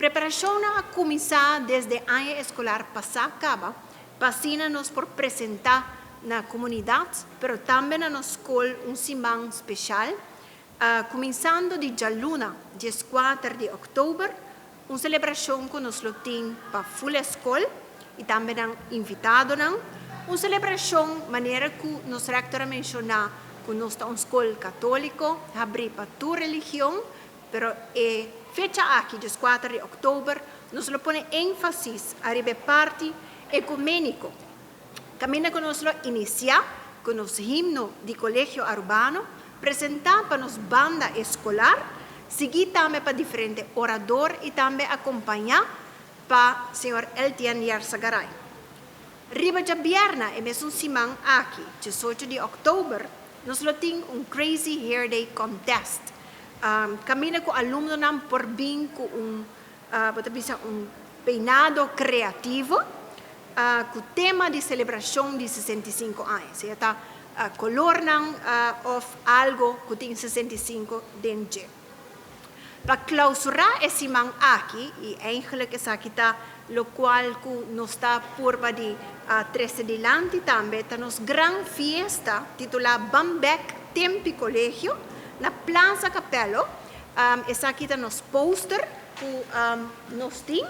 Preparacion a cuminsa desde aña escolar pasa caba, pa asina nos por presenta na comunidad, pero tambe na nos scol un siman special, cuminsando di dialuna, 14 di october, un celebracion cu nos tin pa full scol y tambe nan invitadonan, un celebracion manera cu nos rector a menciona cu nos ta un scol catolico, habri pa tur religion, pero e fecha aki, 4 di october, nos lo pone enfasis ariba parti ecumenico. Caminda cu nos lo inicia cu nos himno di Colegio Arubano, presenta pa nos banda escolar, sigui tambe pa diferente orador y tambe acompaña pa señor Eltian Yarsagaray. Riba diabierna, e mesun siman aki, 18 di october, nos lo tin un Crazy Hair Day Contest. Caminda cu alumnonan por bin cu un peinado creativo, cu tema di celebracion di 65 aña. Sea ta colornan of algo cu tin 65 den dje. Pa clausura e siman aki, y eigenlijk esaki ta locual cu nos ta purba di trece dilanti tambe, ta nos gran fiesta titula Ban Bek Temp'i Colegio na Plaza Capello. Esaki ta nos poster cu nos tin.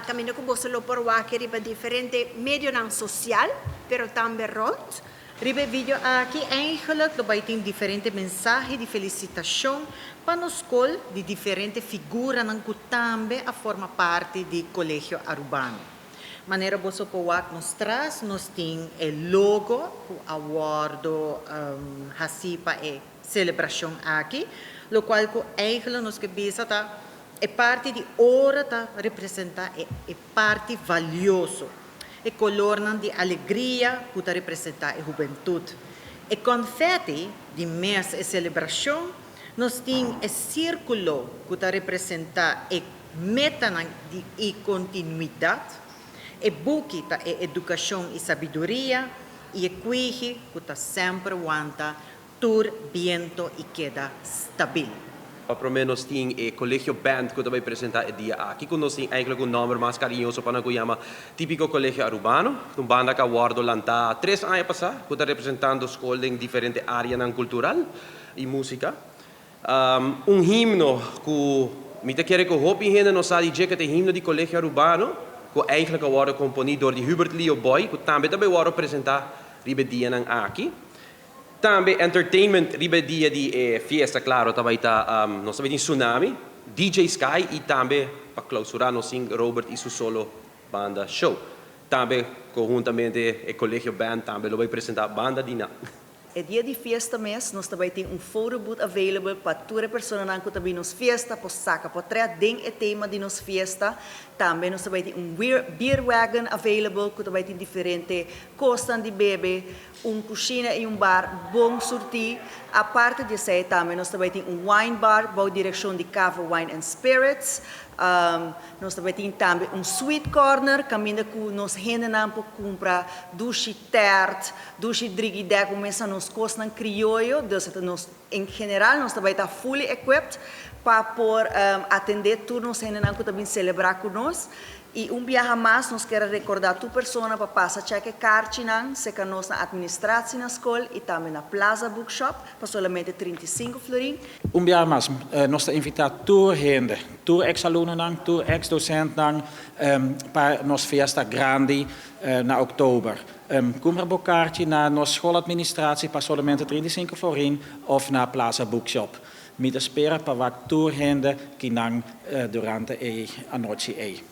Caminda cu boso lo por wak riba diferente medionan social, pero tambe rond. Riba video aki eigenlijk lo bay tin diferente mensahe di felicitacion pa nos scol di diferente figuranan cu tambe a forma parti di Colegio Arubano. Manera boso por wak nos tras, nos tin e logo cu a wordo hasi pa e celebracion aki, locual cu eigenlijk nos ke bisa ta e parti di oro ta representa e parti valioso. E colornan di alegria cu ta representa e hubentud. E confetti di mes e celebracion, nos tin e circulo cu ta representa e metanan di e continuidad, e buki ta e educacion y sabiduria, y e cuiji cu ta semper wanta tur biento y keda stabil. Por menos tin e Colegio Band cu tambe ta presenta e dia aki. Cu nos tin eigenlijk un nomber mas cariñoso pa nan yama Tipico Colegio Arubano. Un banda cu a wordo lanta 3 aña pasa, cu ta representando scol den diferente areanan cultural y musica. Un himno cu mi ta kere cu hopi hende no sabi cu e himno di Colegio Arubano, cu eigenlijk a wordo componi door di Hubert Leo Boy, cu tambe tambe a wordo presenta riba dianan aki. Tambe entertainment riba dia di fiesta, claro, tambe ta nos tambe tin Tsunami, DJ Sky y tambe pa clausura nos tin Robert y su solo banda show. Tambe conhuntamente e Colegio Band tambe lo bay presenta banda Dina. E dia di fiesta mes, nos tambe tin un photo booth available pa tur persona cu tambe nos fiesta, por saca portret den e tema di nos fiesta. Tambe nos tambe tin un beer wagon available, cu tambe tin diferente cos di bebe, un cushina y un bar bon surti. Aparte di esey, tambe nos tambe tin un wine bar, bou direccion di Cava Wine and Spirits. Nos tambe tin tambe un sweet corner, caminda cu nos hendenan por cumpra dushi tert, dushi drigidek, cuminsa nos cosnan crioyo, dus nos en general nos tambe ta fully equipped pa por atende tur nos hendenan cu tambe celebra cu nos. Y un biaha mas nos kier recorda tur persona pa pasa check e kaartjinan, serca nos na administratie na scol y tambe na Plaza Bookshop pa solamente 35 florin. Un biaha mas, nos ta invita tur hende, tur ex-alumnonan, tur ex-docentenan pa nos fiesta grandi na october. Cumpra bo kaartje na nos schooladministratie pa solamente 35 florin of na Plaza Bookshop. Mi ta spera pa wak tur hende akinan durante e anochi ei.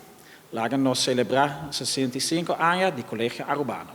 Laga nos celebra 65 aña di Colegio Arubano.